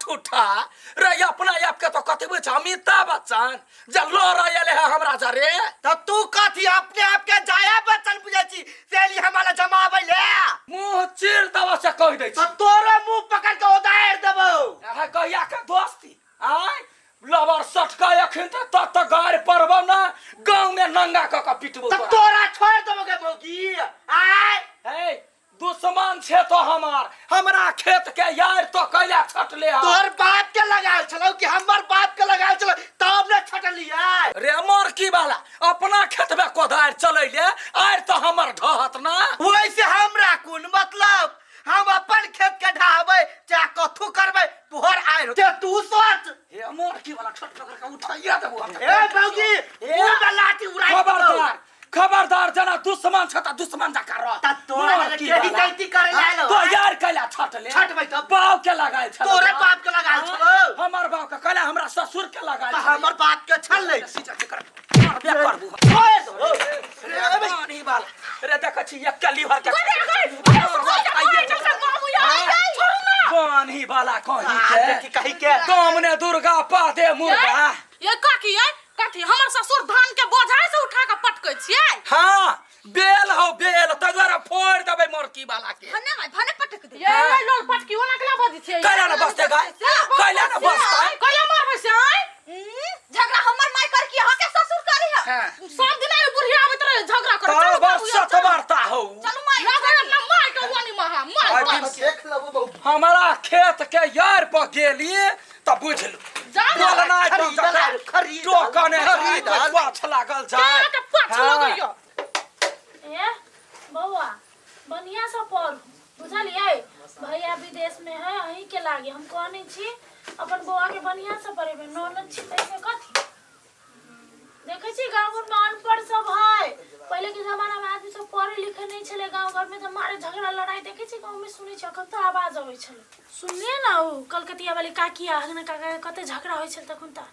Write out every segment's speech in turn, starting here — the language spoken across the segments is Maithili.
ठूठा रे अपना आप के तो कथी छै अमिताभ बच्चन जे लड़ आयल है हमरा जरे। त तू कथी अपने आप के जाया बच्चन बुझै छी से ली हमरा जमाबै ले? मुंह चीर दबा से कह दै त छी। तोरे मुंह पकड़ के उदार देबौ। अहाँ कहिया के दोस्ती आय लबर सटका अखन त तत त गारि पड़बौ ना गाँव में नंगा क के पिटबौ त तोरा। तोरा छोड़ देबौ गे मौगी। आय हे दुश्मन छे तो हमार, हमरा खेत के यार तो कैला छटले हा? तोहर बाप के लगायल छलौ कि हमर बाप के लगायल छलौ तब ने छटलियै? रे मरकी वाला अपना खेत में कोदारि चलैले आर तो हमर ढहत ना। वैसे हमरा कोन मतलब, हम अपन खेत के ढाहबै चाहे कथू करबै तोहर आयर ते तू सोच। हे मरकी वाला छट पकड़ के उठाइया देबो हम। ए मौगी, मुंह में लाठी उड़ाइ देबौ। खबरदार खबरदार, जना दुश्मन छ त दुश्मन जका रह। त तोरा मर की के वाला। गलती करे ला आएलो? तो यार कैला छटले? छटबै तब। बाप के लगायल छल। तोरे बाप के लगायल छलो। हमर बाप के कैला हमरा ससुर के लगायल त छल। हमर बाप के छल नै। सीधा के कर। मारबे करबू। छोड़ दो। रे पानी वाला। रे देखै छी एक लीवर के। पानी वाला कहीं के। देखी कहीं के। दामने दुर्गा पादे मुर्गा। ये काकी ये कथी हमर ससुर धान के बोझा से उठा के पटकै छियै? हाँ बेल हो बेल तै दुआरे फोड़ देबै मोरकी वाला के। भने माय भने पटक दे। ये ये लोल पटकी ओना केना बजै छियै? कैला ना बसतै गाय? कैला ना बसतै? कैला मारबै से आय? झगड़ा हमर माय कर की अहाँ के ससुर करी है? हाँ। सब दिन आइ बुढ़िया आबैत रहे झगड़ा करे। तार चलू बाबू, बरसत चलू। मारता हो। चलू माय। लगै अपना my के वानी महा my आइ my. दिन देख लेबो बहू। हमारा खेत के यार पर गेली त बुझ लू। जा ना। बोलनाइ खरीदल तो आर, खरीदल, टोकने खरीदल। पाछ लागल जाय। के पाछ हाँ। लगैया। ए बौआ बढ़िया से पढ़ बुझलियै? भैया विदेश में है अहीं के लागे हम कहने छी अपन बौआ के बढ़िया से पढ़ेबै। ननद छी तैसे कथी देखै छी गाँव घर में अनपढ़ सब है। पहले के जमाना में आदमी सब पढ़े लिखे नहीं छलै गाँव घर में, तो मारे झगड़ा लड़ाई देखै छी गाँव में सुनै छी अखन तऽ आवाज अबै छलै। सुनलियै ना ओ कलकतिया वाली काकी आ हगना काका के कते झगड़ा होइ छल तखन तऽ।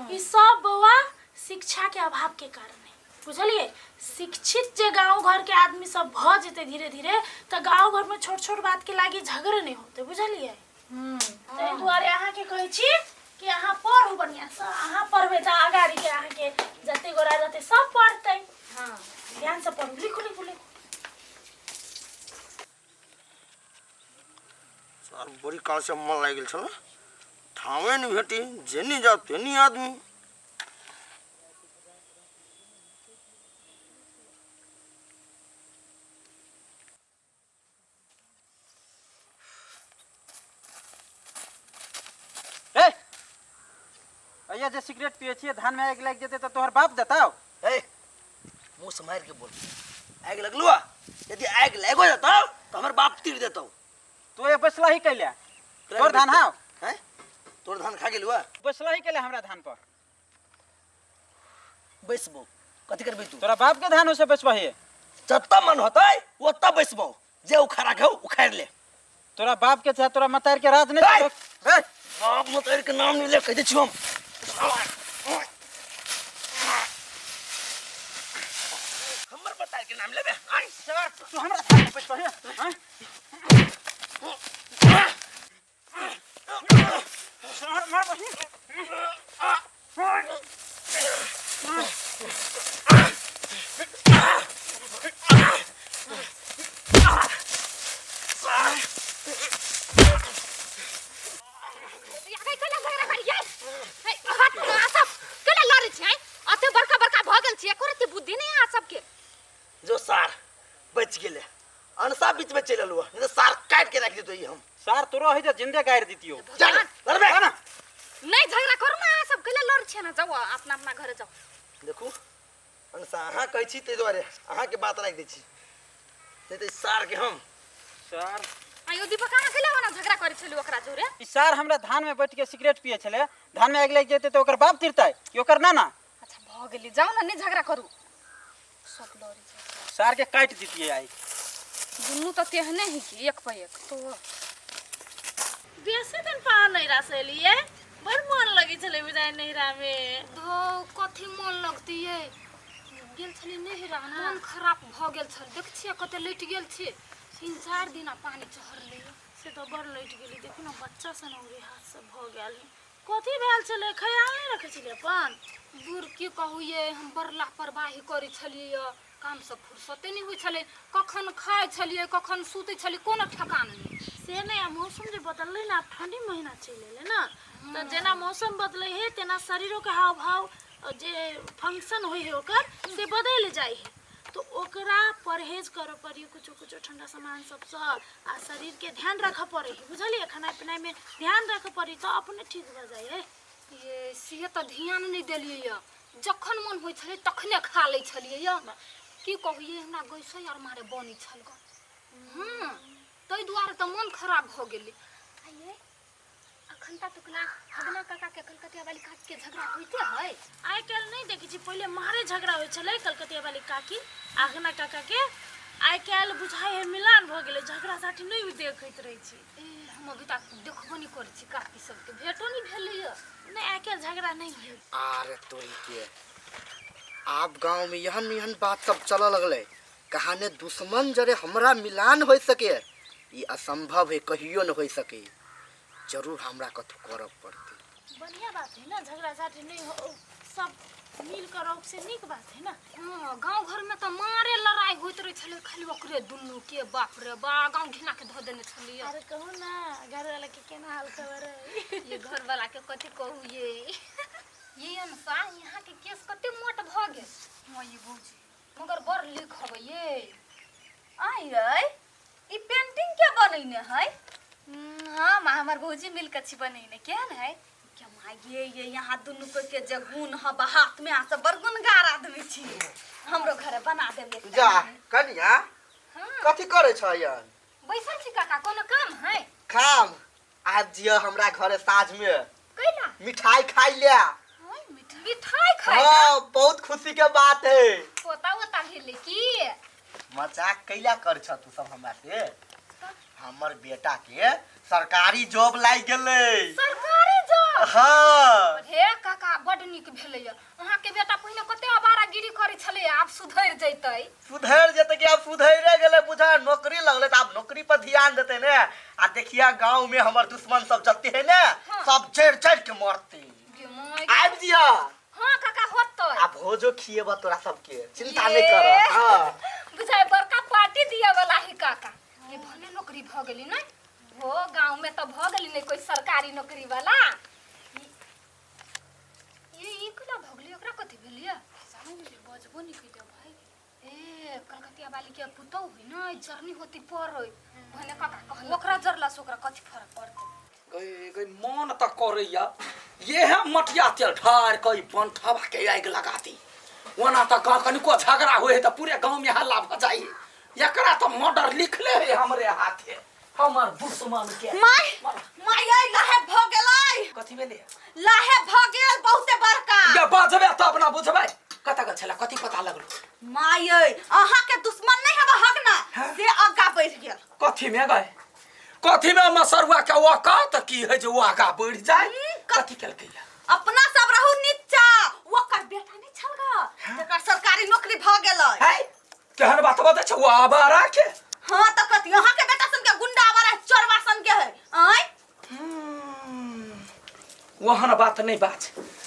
ई सब बौआ शिक्षा के अभाव के कारण है बुझलियै? शिक्षित जे गाँव घर के आदमी सब भऽ जेतै धीरे धीरे तऽ गाँव घर में छोट छोट बात के लागी झगड़े नहीं होतै बुझलियै? ताहि दुआरे अहाँके कहै छी कि अहाँ पढ़ू बढ़िआँसँ। अहाँ पढ़बै तऽ अगाड़ीके अहाँके जते गोरा रहतै सब पढ़तै। हाँ। ध्यानसँ पढ़ू, लिखू लिखू लिखू। सर बड़ी काल से मन लागि गेल छल, ठामे नहि भेटी, जेनी जाओ तेनी आदमी। ए अइया जे सिगरेट पिए छियै धान में आगि लागि जेतै तऽ तोहर बाप देतौ? ए मुंह से मारि के बोल, आगि लगलू आ? यदि आगि लागो जेतौ तऽ हमर बाप तीर देतौ। तू ये बैसला ही कैले? तोर धान हाउ? हैं? तोर धान खा गेलू आ? बैसला ही कैले हमरा धान पर? बैसबो कथी करबै तू? तोरा बाप के धान हो से बैसबही? जतऽ मन होतै ओतऽ बैसबो, जे उखाड़ा के हौ उखाड़ि ले। तोरा बाप के चाहे तोरा मतार के राज नहीं ए! चलत। ए! बाप मतार के नाम नहीं ले कह दै छियौ हम। हमर मतार के नाम लेबे? आइ सर तू हमरा धान में बैसबही? हैं? सर मार बही। केना लड़ै छियै? अते बड़का बड़का भऽ गेल छियै, एको रत्ती बुद्धि नहि अहाँ सबके। जो सार बचि गेलै, अनसा बीच में चलि एलहुँ, नहीं तऽ सार काटि के राखि देतौ ई हम। सार तोरो है जे जिंदे गाड़ि दितियौ। चल लड़बे ना। नहि झगड़ा करू ने अहाँ सब, कैला लड़ै छियै ना? जाउ अपना अपना घरे जाउ। देखू अनसा, अहाँ कहै छी ताहि दुआरे अहाँके बात राखि दै छी, नहीं तऽ ई सार के हम। सार आयो दीपक, अहाँ कैला ओना झगड़ा करै छलियै ओकरा जोरे? ई सार हमरा धान में बैठ के सिगरेट पिए छलै, धान में आगि लागि जेतै तऽ ओकर बाप तीरतै कि ओकर नाना? अच्छा भऽ गेलै, जाउ ने, नहि झगड़ा करू। सब लड़ै छै। सार के काटि दितियै आइ। दुनू तऽ तेहने ही कि एक पर एक तो। बेसी दिन पा नैहरा से एलियै, बड़ मन लगै छलै बुझाइ नैहरा में। धौ कथी मन लगतियै, गेल छलियै नैहरा, मन खराब भऽ गेल छल। देख छियै कते लटि गेल छी, 3-4 दिना पानी चढ़लै। से तऽ बड़ लटि गेली। देखू ने, बच्चा सन उंगली हाथ से भऽ गेल है। कथी भेल छलै? ख्याल नहि रखै छलियै अपन? दूर की कहू ये, हम बड़ लापरवाही करै छलियै यऽ। कामसँ फुर्सते नहि होइ छलै। कखन खाइ छलियै, कखन सुतै छलियै, कोनो ठेकान नहि। से नहि, आ मौसम जे बदललै ने, आब ठंडी महीना चलि एलै ने, तऽ जेना मौसम बदलै है तेना शरीरोके हाव भाव जे फंक्शन होइ है ओकर से बदलि जाइ है। तो ओकरा परहेज करऽ पड़ी कुछो कुछो ठंडा सामान सबसँ, आ शरीरके ध्यान राखऽ पड़ै है, बुझलियै? खाना पिनाइमे ध्यान राखऽ पड़ी तऽ अपने ठीक भऽ जाइ है। ये से तऽ ध्यान नहि देलियै यऽ। जखन मन होइ छलै तखने खा लै छलियै यऽ। की कहू ये, हमरा गैसो आर मारे बनै छल गऽ। हँ, ताहि दुआरे तऽ मन खराब भऽ गेलै। आ ये अखन तक टुकला हगना काका के कलकतिया वाली काकी के झगड़ा होइते है? आइ काल्हि नहि देखै छी, पहिले मारे झगड़ा होइ छलै कलकतिया वाली काकी आगना काका के। आइ काल्हि बुझाइ है मिलान भऽ गेलै, झगड़ा झाटी नहि देखैत रहै छी। ए, हम अभी तक देखबो नहि करै छी, काकी सबके भेटो नहि भेलैया। नहि, आइ काल्हि झगड़ा नहि होइ। आरे तोरी के, आब गांव में एहन एहन बात सब चलऽ लगलै। कहाने दुश्मन जरे हमरा मिलान हो सके, ई असंभव है, कहियो न हो सके। जरूर हमरा कथू करऽ पड़तै। बढ़िया बात है ना, झगड़ा झाटी नहीं हो, सब मिल कर रहो से नीक बात है ना। हाँ, गाँव घर में तऽ मारे लड़ाई होइत रहै छलै खाली ओकरे दुनू के। बाप रे बा, गाँव घिना के धऽ देने छलियै। अरे कहू ना, घर वाला के केना हाल खबर है? ये घर वाला के कथी कहू ये। ये अनुसा, यहाँ के केस कते मोट भऽ गेल। हाँ ये भौजी, मगर बड़ लीक हबै ये। आइ रे, ई पेंटिंग के बनैने है? हम आ हमर भौजी मिल के छी बनैने। केहन है? के माय ये, ये यहाँ दुनू को के जे गुण हब हाथ में, आ सब बड़ गुणगार आदमी छी। हमरो घरे बना देब एकटा। जा कनिया। हाँ। कथी करै छ यन? बैसल छी काका, कोनो काम है? काम आज जिय हमरा घरे साँझ में। कैला? मिठाई खाइ ले। मिठाई खाइ? हाँ, बहुत खुशी के बात है। पोता ओता भेलै की? मजाक कैला कर छ तू सब हमरा से? हमर बेटा के सरकारी जॉब लागि गेलै। सरकारी जॉब? हाँ। हे काका, बड नीक भेलै। अहाँके बेटा पहिने कते आवारागिरी करै छलै, आब सुधरि जैतै। सुधरि जेतै कि आब सुधरि गेलै बुझा। नौकरी लगलै तऽ आब नौकरी पर ध्यान देतै ने। आ देखिया, गाँव में हमर दुश्मन सब जते है ने, सब जड़ि जड़ि के मरतै। गे माय। आबि जिया। हाँ काका, होतै। आ भोजो खिएबा तोरा सबके, चिंता नहि कर। हाँ। बुझाइ बड़का पार्टी दिया वाला ही काका। ये भने नौकरी भऽ गेली ने हो, गाँव में तऽ भऽ गेली ने कोई सरकारी नौकरी वाला। ये ई केना भऽ गेलै? ओकरा कथी भेलियै? बजबो नहि कहियो भाई। ए कलकतिया वाली के पुतहु है ने, जरनी होती पड़ै। भने काका कहल, ओकरा जरला से ओकरा कथी फरक पड़तै? गई गई, मन तऽ करैया ये मटिया तेल ढार के ई बनठवा के आगि लगा दी। ओना तऽ गाँव कनिको झगड़ा हुए है तऽ पूरे गाँव में हल्ला भऽ जाइ। एकरा तऽ मर्डर लिखले है हमरे हाथे, हमर दुश्मन के। माय माय, ऐ लाहे भ गेलै। कथी भेलै? लाहे भ गेल बहुते बड़का। ये बजबे तब ना बुझबै। कतऽ गेल छलै? कथी पता लगलो? माय ऐ, अहाँ के दुश्मन नहीं हब हक ना, से आगा बढ़ गेल। कथी में गए? कथी में मसरुआ के औकात की है जे ओ आगा बढ़ जाए? कथी केलकै या? अपना सब रहू नीचा, ओकर बेटा नहीं छल ग जकर सरकारी नौकरी भ गेलै। है, केहन बात बतै छै ओ आवारा के? हाँ तऽ कथी, अहाँ के बेटा सन के गुंडा आवारा चोरवा सन के है? आय। ओहन बात नहीं बात,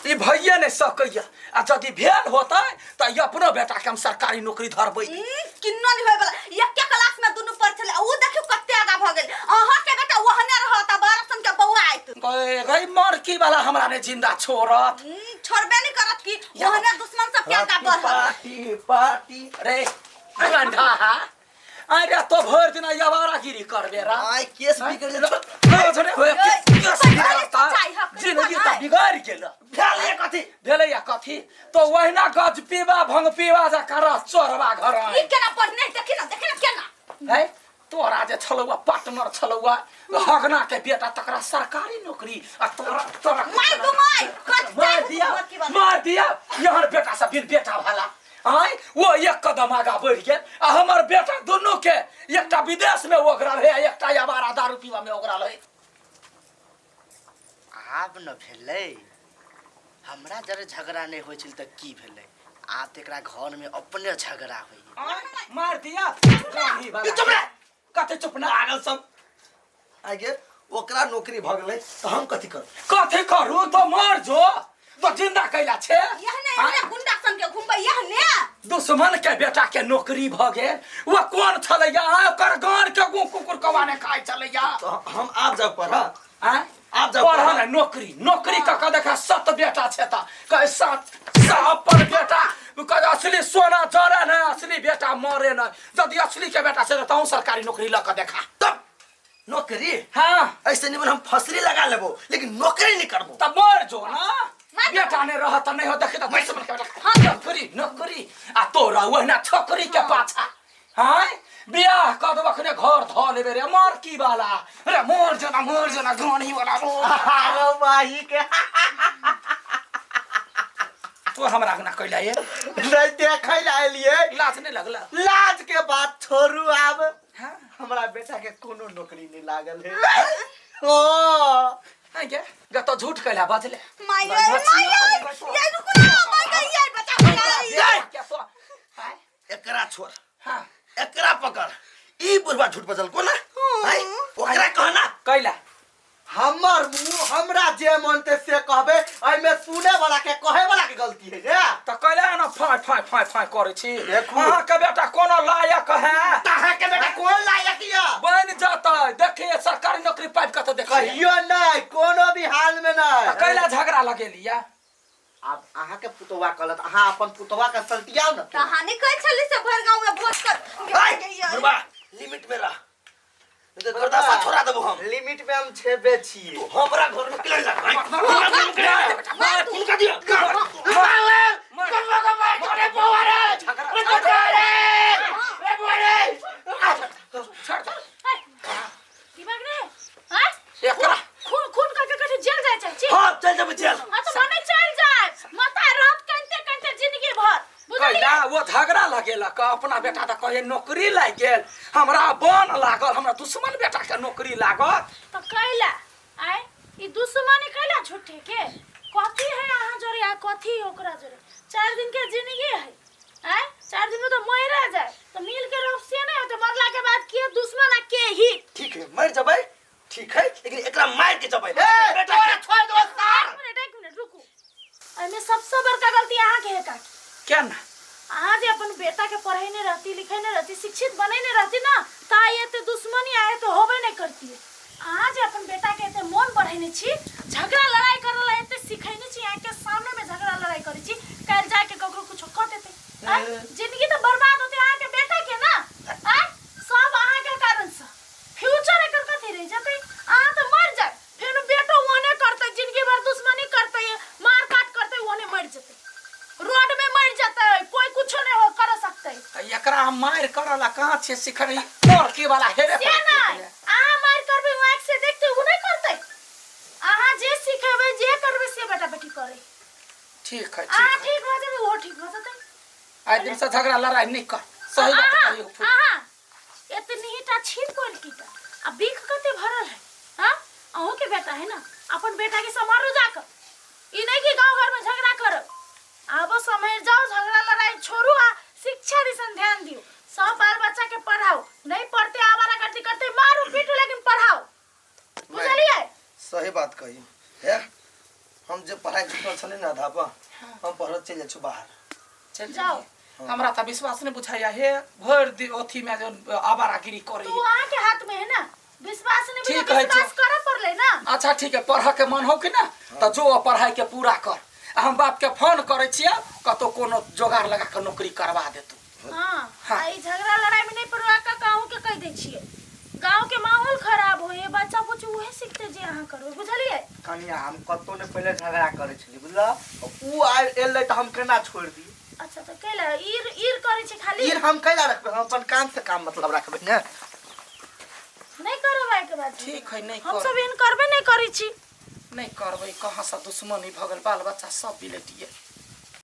ई भइए नहीं सकैया। आ यदि भेल होतै तऽ ई अपनो बेटा के हम सरकारी नौकरी धरबै। किन्नो नहीं होय वाला। एके क्लास में दुनू पढ़ छलै, ऊ देखियौ कते आगा भ गेल। अहाँ के बेटा ओहने रहत आ 12 सन के बौआ आयत। गए गई, मरकी वाला हमरा ने जिंदा छोड़त। छोड़बे नहीं करत की, ओहने दुश्मन सब के आगा बढ़त। पार्टी पार्टी रे गंधा हा। अरे तो भर दिन आवारागिरी करबे रा। आइ केस बिगड़ गेल। जिंदगी तऽ बिगाड़ गेल। भेलै कथी? भेलै या कथी तो ओहिना गज पीबा भंग पीबा जा कर चोरबा घर। ई केना पढ़ने, देखी ना, देखी ना केना है। तोरा जे छलौआ पार्टनर छलौआ हगना के बेटा, तकरा सरकारी नौकरी आ तोरा तोरा मार दू मार, कट। मार दिया, मार दिया। यहाँ बेटा सब बिन बेटा भला आय, वो एक कदम आगा बढ़ गेल आ हमर बेटा दुनू के एकटा विदेश में ओगरल है, एकटा आवारा दारू पीवा में ओगरल है। आब न भेलै, हमरा जरे झगड़ा नहि होइ छल तऽ की भेलै? आब तऽ एकरा घरमे अपने झगड़ा होइए। आय, मार दिया गांधी वाला। चुप रह। कते चुप ना पागल सब। आगे ओकरा नौकरी भऽ गेलै तऽ हम कथी करू? कथी करू तो मर जो तो जिंदा कैला छे। यह ने हमरा गुंडा सन के घुमबै यह ने। दुश्मन के बेटा के नौकरी भ गेल, वो कोन छलैया? ओकर गान के गु कुकुर कौआ ने खाइ छलैया। तऽ हम आब जाउ पढ़। आँय? आब जाउ पढ़ पढ़। ने, नौकरी नौकरी कऽ के देखा सत बेटा छै तऽ कहे सात अपन बेटा कहे असली सोना जरे ने असली बेटा मरे ने। यदि असली के बेटा छै तऽ तहूँ सरकारी नौकरी लऽ के देखा। तब नौकरी? हाँ। ऐसे निमन हम फसरी लगा लेबो लेकिन नौकरी नहीं करबो। तब मर जो ना, बेटा ने रहत नहीं हो देखे त दुश्मन के बेटा। हाँ, नौकरी नौकरी आ तोरा ओहिना छोकरी के पाछा। हाँ, बियाह कऽ देबो अखने घर धऽ लेबे रे मर की वाला रे मर जना मर जना गानी वाला मर। अरे माही के तो हमरा अंगना कैला ये नहीं देखै ला एलियै। लाज नहीं लगला? लाज के बात छोड़ू आब। हाँ। हमरा बेटा के कोनो नौकरी नहीं लागल है। ओ हाँ गे गे तो झूठ कैला बजले। माय गे, माय गे, ये रुकू ना, माय गे, ये बचा ये क्या तो हाय एकरा छोड़। हाँ। एकरा पकड़, ई बुढ़वा झूठ बजल को ना। हाय ओकरा कहना कैला हमर मुंह हमरा जे मन ते से कहबे, एमे सुने वाला के कहे वाला के गलती है रे। त कैला ना फाय फाय फाय फाय करै छी। देखू। अहाँ के बेटा कोनो लायक है? ताहा के बेटा कोन लायक या? बन जतै, देखिए सरकारी नौकरी पाबि कऽ तऽ देखिए। कहियो नहीं, कोनो भी हाल में नहीं। त कैला झगड़ा लगेलिया? अब अहाँ के पुतवा कहलत, अहाँ अपन पुतवा के सल्टियाउ न। कहानी कहै छली से भरि गाँव में भोज कर। बुढ़वा लिमिट में रह, नहीं तो गर्दासा छोड़ा देबो हम। लिमिट में हम छेबे छियै। तू हमरा घर में किला लग। हमरा घर में किला लग। उनका दिया। दिमाग रे हां एकरा खून खून करके कथे जेल जाय चाहै छी? हां चल जेबै जेल। हां तो मने चल जाय, मता रात कंते कंते जिंदगी भर, बुझलियै? कैला वो झगड़ा लगेलक, अपना बेटा तऽ कहे नौकरी लागि गेल, हमरा बन लागल, हमरा दुश्मन बेटा के नौकरी लागत। तो कैला आय ई दुश्मनी कैला झूठे के कथी है अहाँ जोरे आ कथी है ओकरा जोरे? 4 दिन के जिंदगी है, आय 4 दिन में तो मरा जाए, तो मिल के रह से नहीं होते, मरला के बाद के दुश्मन आ के ही। ठीक है मर जबै, ठीक है, लेकिन एकरा मार के जबै। ए, बेटा तोरा छोड़ दो सार। एक मिनट, एक मिनट रुकू। एमे सबसे बड़का गलती अहाँ के है काकी। क्या ना? अहाँ जे अपन बेटा के पढ़ेने रहती, लिखेने रहती, शिक्षित बनेने रहती ना, ता एते दुश्मनी आए तो होबे नहीं करती। अहाँ जे अपन बेटा के एते मोन बढ़ेने छी, झगड़ा लड़ाई करे ला एते सिखेने छी, अहाँ के सामने में झगड़ा लड़ाई करे छी, काल्हि जाके ककरो कुछो कह देते, आँय? जिंदगी तो बर्बाद होते अहाँ के बेटा के ना, आँय? सब अहाँ के कारण से फ्यूचर एकर कथी रह जते? अहाँ तो मर जाए, फिर बेटो ओने करते, जिंदगी भर दुश्मनी करते, मार काट करते, ओने मर जते, रोड में मर जाता है, कोई कुछ नहीं हो कर सकते। एकरा हम मार करला कहाँ छे सिखनी और के वाला हेरे से नहीं, अहाँ मार करबे आँख से देखते उ नहीं करते, अहाँ जे सिखेबे जे करबे से बेटा बेटी करे। ठीक है, अहाँ ठीक है। ठीक भ जेबे वो ठीक भ जते। आइ दिन से झगड़ा लड़ाई नहीं कर, सही बात अहाँ कहियो। अहाँ एतनी टा छीन कोल की टा आ बीख कते भरल है। हां अहूँ के बेटा है ना, अपन बेटा के समारू जाकर, ई नहीं कि गांव घर में झगड़ा करो, आबो समझ जाओ, झगड़ा लड़ाई छोड़ू आ शिक्षा दिसन ध्यान दियो, सब बाल बच्चा के पढ़ाओ, नहीं पढ़ते आवारा करते करते मारू पीटू लेकिन पढ़ाओ, बुझलिए? सही बात कही है। हम जे पढ़ाई छुटल छलै ना आधा पर, हम पढ़ल चलि जाइ छी बाहर। चल जाओ। हमरा तऽ विश्वास नहीं बुझाइया हे भरि दिन अथी में जो आवारागिरी करे। तू अहाँ के हाथ में है ना, विश्वास नहीं ठीक बिना है, विश्वास जो। करे पड़ले ना। अच्छा ठीक है, पढ़ के मन हो कि ना तो जो पढ़ाई के पूरा कर, हम बाप के फोन करे छियै कतौ कोनो जोगाड़ लगा के नौकरी करवा देतू। हाँ, हाँ। आ ई झगड़ा लड़ाई में नहीं पड़वा का गाँव के कह दै छियै, गाँव के माहौल खराब होए, बच्चा बुच्ची उहे सीखते जे अहाँ करबै, बुझलियै? कनिया हम कतौ ने पहिले झगड़ा करै छलियै, बुझल? उ आयल एलै तऽ हम केना छोड़ि दी? अच्छा तऽ कैला ईर ईर करै छी खाली? ईर हम कैला रखबै, हम अपन काम से काम मतलब रखबै ने। नहीं करब आइ के बाद। ठीक है, नहीं हम करब। सब एहन करबे नहीं करै छी। नहीं करबै, कहाँ से दुश्मनी भऽ गेल, बाल बच्चा सब बिलटिए।